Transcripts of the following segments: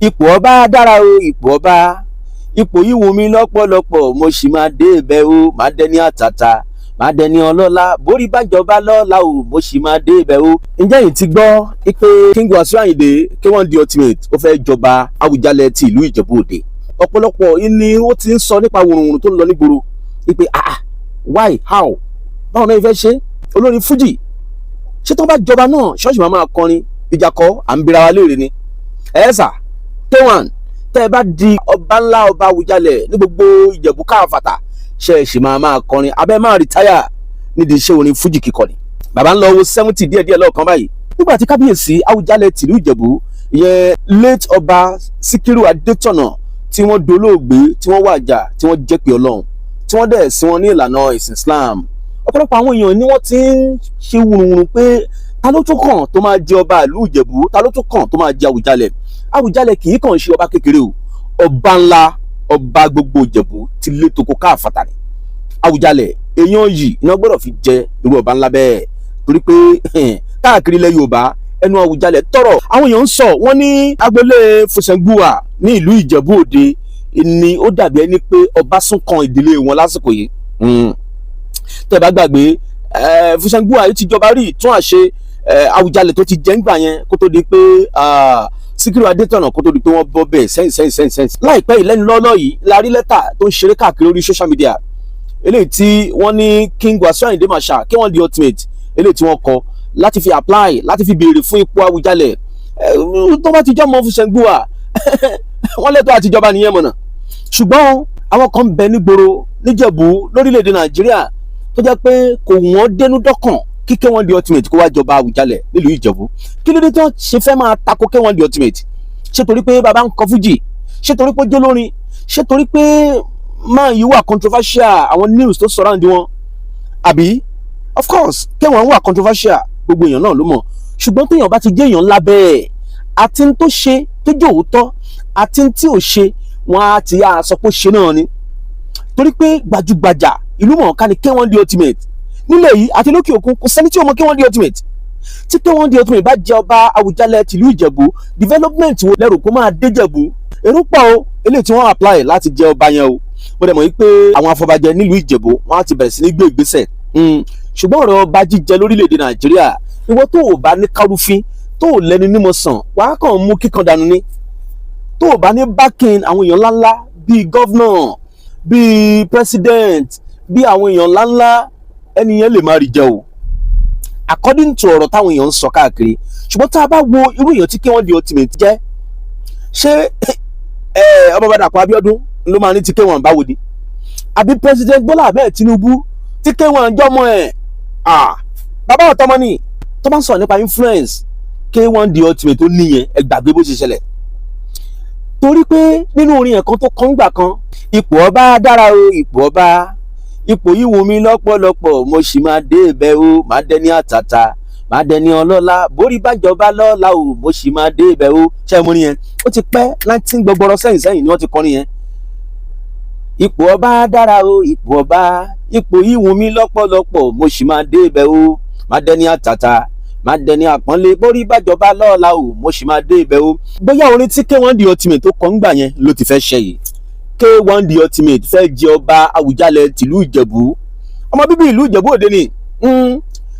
Ipò ọba dára o, ipò ọba, ipò yìí wù mí lọ́pọ̀lọpọ̀, mo sì máa dé ibẹ̀ o, máa dẹni àtàtà, máa dẹni ọlọ́lá, borí bájọba lọ́la o, mo sì máa dé ibẹ̀ o. Ǹjẹ́ yìí ti gbọ́ pé King Wasiu Ayinde K1 The Ultimate ó fẹ́ jọba Awùjalẹ̀ ti ìlú Ìjẹ̀bú Òde? Ọ̀pọ̀lọpọ̀ ni ó ti ń sọ nípa wùrùwùrù tó ń lọ nígboro wípé, "Ah, why? How? Báwo náà ìfẹ́ ṣe olórin fújì? Ṣé tó bá jọba náà, ṣọ́ọ̀ṣì máa máa kọrin ìjà kọ́?" À ń bira wa léèrè ni. Ẹ sà K1, tẹ́ ẹ bá di ọba ńlá, ọba Awùjalẹ̀ ní gbogbo Ìjẹ̀bú káfàtà, ṣe é ṣì máa máa kọrin abẹ́, máa retire nídìí iṣẹ́ orin fújì kíkọ ni? Bàbá ń lọ wo 70 díẹ̀díẹ̀ lọ́ọ̀kan báyìí. Nígbà tí kábíyèsí Awùjalẹ̀ tìlú Ìjẹ̀bú, ìyẹn late Ọba Síkírù Adétọ̀nà, tí wọ́n dolóògbé, tí wọ́n wàjà, tí wọ́n jẹ́ pé Ọlọ́run, tí wọ́n dẹ̀ sí wọn ní ìlànà ìsìn Islam, ọ̀pọ̀lọpọ̀ àwọn èèyàn ni wọ́n ti ń ṣe wùrùwùrù pé ta ló tún kàn tó máa jẹ ọba ìlú Ìjẹ̀bú? Ta ló tún kàn tó máa jẹ Àwùjalẹ̀? Àwùjalẹ̀ kì í kàn ṣe ọba kékeré o, ọba ńlá, ọba gbogbo Ìjẹ̀bú ti lé toko káàfàtà ni Àwùjalẹ̀. Èèyàn yìí iná gbọ́dọ̀ fi jẹ irú ọba ńlá bẹ́ẹ̀, torí pé káàkiri ilẹ̀ Yorùbá, ẹnu Àwùjalẹ̀ tọrọ. Àwọn èèyàn ń sọ wọ́n ní agboolé Fùsẹ̀ngbùwà ní ìlú Ìjẹ̀bú Òde ni ó dàbí ẹni pé ọba sún kan ìdílé wọn lásìkò yìí. Tẹ́ bá gbàgbé, Fùsẹ̀ngbùwà yìí ti jọba rí tún àṣe Àwùjalẹ̀ tó ti jẹ́ ńgbà yẹn kó tó di pé Síkírù Adétọ̀nà, kó tó di pé wọ́n bọ́ bẹ́ẹ̀ sẹ́yìn sẹ́yìn sẹ́yìn sẹ́yìn. Láìpẹ́ yìí, lẹ́nu lọ́lọ́ yìí, la rí lẹ́tà tó ń ṣeré káàkiri orí social media, eléyìí tí wọ́n ní King Wasiu Ayinde Marshal K1 The Ultimate, eléyìí tí wọ́n kọ láti fi apply, láti fi béèrè fún ipò Àwùjalẹ̀. Tó bá ti jọ́ mọ́ Fùsẹ̀ngbùwà, wọ́n lẹ́tọ̀ọ́ àtijọba nìyẹn mọ̀nà. Ṣùgbọ́n àwọn kan bẹ nígboro níjẹ̀bú lórílẹ̀‐èdè Nàìjíríà tó jẹ́ pé kò wọ́n dénú dọ́kàn kí K1 The Ultimate kó wá jọba Àwùjalẹ̀ nílùú Ìjẹ̀bú. Kí ló dé tó ṣe fẹ́ máa tako K1 The Ultimate? Ṣé torí pé bàbá ń kọ fújì? Ṣé torí pé jólórin? Ṣé torí pé máa yìí wà controversial, àwọn news tó surround wọn? Àbí, of course, K1 wà controversial, gbogbo èèyàn náà ló mọ̀. Ṣùgbọ́n téèyàn bá ti jẹ́ èèyàn ńlá bẹ́ẹ̀, àti tó ṣe tó jẹ́ òótọ́ àti tí ò ṣe, wọn á ti yá sọ pé ó ṣe náà ni, torí pé gbajúgbajà, ìlú mọ̀ọ́ká ni K1 The Ultimate nílẹ̀ yìí àti lókè òkun. Kò sẹ́ni tí ó mọ K1 The Ultimate. Tí K1 The Ultimate bá jẹ ọba Àwùjalẹ̀ tìlú Ìjẹ̀bú, development wo lẹ́rù kó máa dé Jẹ̀bú? Èrò pọ̀ o, eléyìí tí wọ́n apply láti jẹ ọba yẹn o. Mo dẹ̀ mọ̀ wípé àwọn afọbajẹ nílùú Ìjẹ̀bú, wọ́n á ti bẹ̀rẹ̀ sí ní gbé ìgbésẹ̀. Ṣùgbọ́n ọ̀rọ̀ ọba jíjẹ lórílẹ̀‐èdè Nàìjíríà, ìwọ tó o bá ní kárúfín, tó o lẹ́nu nímọ̀ sàn, wàá kàn mú kíkan dànù ni. Tó o bá ní backing àwọn èèyàn ńláńlá bíi governor, bíi president, bíi àwọn èèyàn ńláńlá, ẹni yẹn lè má rí jẹ o, according to ọ̀rọ̀ táwọn èèyàn ń sọ káàkiri. Ṣùgbọ́n tá a bá wo irú èèyàn tí K1 The Ultimate jẹ́, ṣé ọmọ bàdàpọ̀ Abíọ́dún ló máa ní ti K1 báwo ni? Àbí President Bọ́lá Ahmed Tinubu tí K1 jọmọ ẹ̀? Bàbá ọ̀tọ́mọ ni. Tó bá ń sọ̀rọ̀ nípa influence, K1 The Ultimate tó níyẹn, ẹ gbàgbé bó ṣe ṣẹlẹ̀, torí pé nínú orin ẹ̀kan tó kọ́ ńgbà kan, "Ipò ọba dára o, ipò ọba, ipò yìí wù mí lọ́pọ̀lọpọ̀, mo sì máa dé ibẹ̀ o, máa dẹni àtàtà, máa dẹni ọlọ́lá, borí bájọba lọ́la o, mo sì máa dé ibẹ̀ o." Ṣé ẹ mú ní yẹn? Ó ti pẹ́, 19 gbọgbọrọ sẹ́yìn sẹ́yìn ni wọ́n ti kọrin yẹn. "Ipò ọba dára o, ipò ọba, ipò yìí wù mí lọ́pọ̀lọpọ̀, mo sì máa dé ibẹ̀ o, máa dẹni àtàtà, máa dẹni àpọ́nlé, borí bájọba lọ́la o, mo sì máa dé ibẹ̀ o." Bóyá orin tí K1 The Ultimate tó kọ ńgbà yẹn ló ti fẹ́ ṣe yìí. K1 The Ultimate fẹ́ jẹ ọba Àwùjalẹ̀ tìlú Ìjẹ̀bú. Ọmọ bíbí ìlú Ìjẹ̀bú Òde ni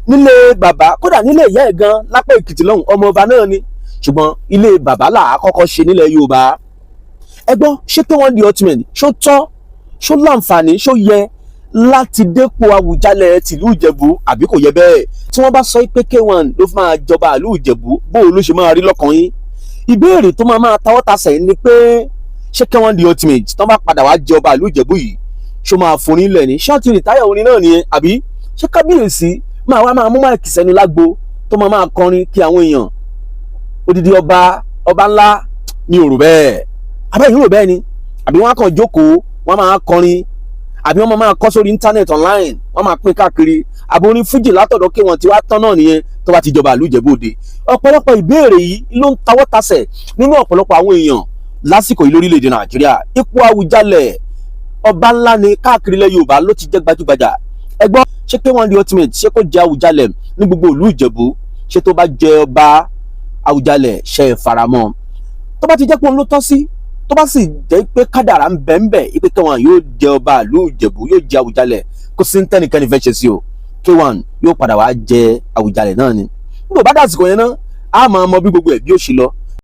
nílé bàbá, kódà nílé ìyá ẹ̀ gan lápá Èkìtì lọ́hùn, ọmọ ọba náà ni. Ṣùgbọ́n ilé bàbá là á kọ́kọ́ ṣe nílẹ̀ Yorùbá. Ẹ gbọ́, ṣé K1 The Ultimate, ṣó tọ́, ṣó láǹfààní, ṣó yẹ láti dépò Àwùjalẹ̀ tìlú Ìjẹ̀bú, àbí kò yẹ bẹ́ẹ̀? Tí wọ́n bá sọ pé K1 ló máa jọba ìlú Ìjẹ̀bú, bó o ló ṣe máa rí lọ́kàn yín? Ìbéèrè tó máa máa tawọ́ tasẹ̀ ni pé, ṣé K1 The Ultimate, tí wọ́n bá padà wá jẹ ọba ìlú Ìjẹ̀bú yìí, ṣó máa forin lẹ̀ ní? Ṣé wọ́n ti retire orin náà nìyẹn, àbí ṣé kábíyèsí máa wá máa mú mic sẹ́nu lágbo tó máa máa kọrin kí àwọn èèyàn? Odidi ọba, ọba ńlá, mi ò rò bẹ́ẹ̀. Abẹ́yìn rò bẹ́ẹ̀ ni? Àbí wọ́n á kàn jókòó, wọ́n máa kọrin, àbí wọ́n máa kọ sórí internet online, wọ́n máa pín káàkiri? Àbí orin fújì látọ̀dọ̀ kí wọ́n ti wá tán náà nìyẹn tó bá ti jọba ìlú Ìjẹ̀bú Òde? Ọ̀pọ̀lọpọ̀ ìbéèrè yìí ló ń tawọ́ tasẹ̀ nínú ọ̀pọ̀lọpọ̀ àwọn èèyàn lásìkò yìí lórílẹ̀‐èdè Nàìjíríà. Ipò Àwùjalẹ̀, ọba ńlá ni káàkiri ilẹ̀ Yorùbá ló ti jẹ́ gbajúgbajà. Ẹ gbọ́, ṣé K1 The Ultimate, ṣé kó jẹ Àwùjalẹ̀ ní gbogbo ìlú Ìjẹ̀bú? Ṣé tó bá jẹ ọba Àwùjalẹ̀, ṣe é faramọ́? Tó bá ti jẹ́ pé òun ló tọ́ sí, tó bá sì jẹ́ pé kádàrá ń bẹ ń bẹ ipe K1 yóò jẹ ọba ìlú Ìjẹ̀bú, yóò jẹ Àwùjalẹ̀, kó sí tẹ́nikẹ́ni fẹ́ ṣe sí o, K1 yóò padà wá jẹ Àwùjalẹ̀ náà ni. Nígbà bá dàsìkò yẹn náà, a máa mọ bí gbogbo ẹ̀ bí ó ṣe lọ.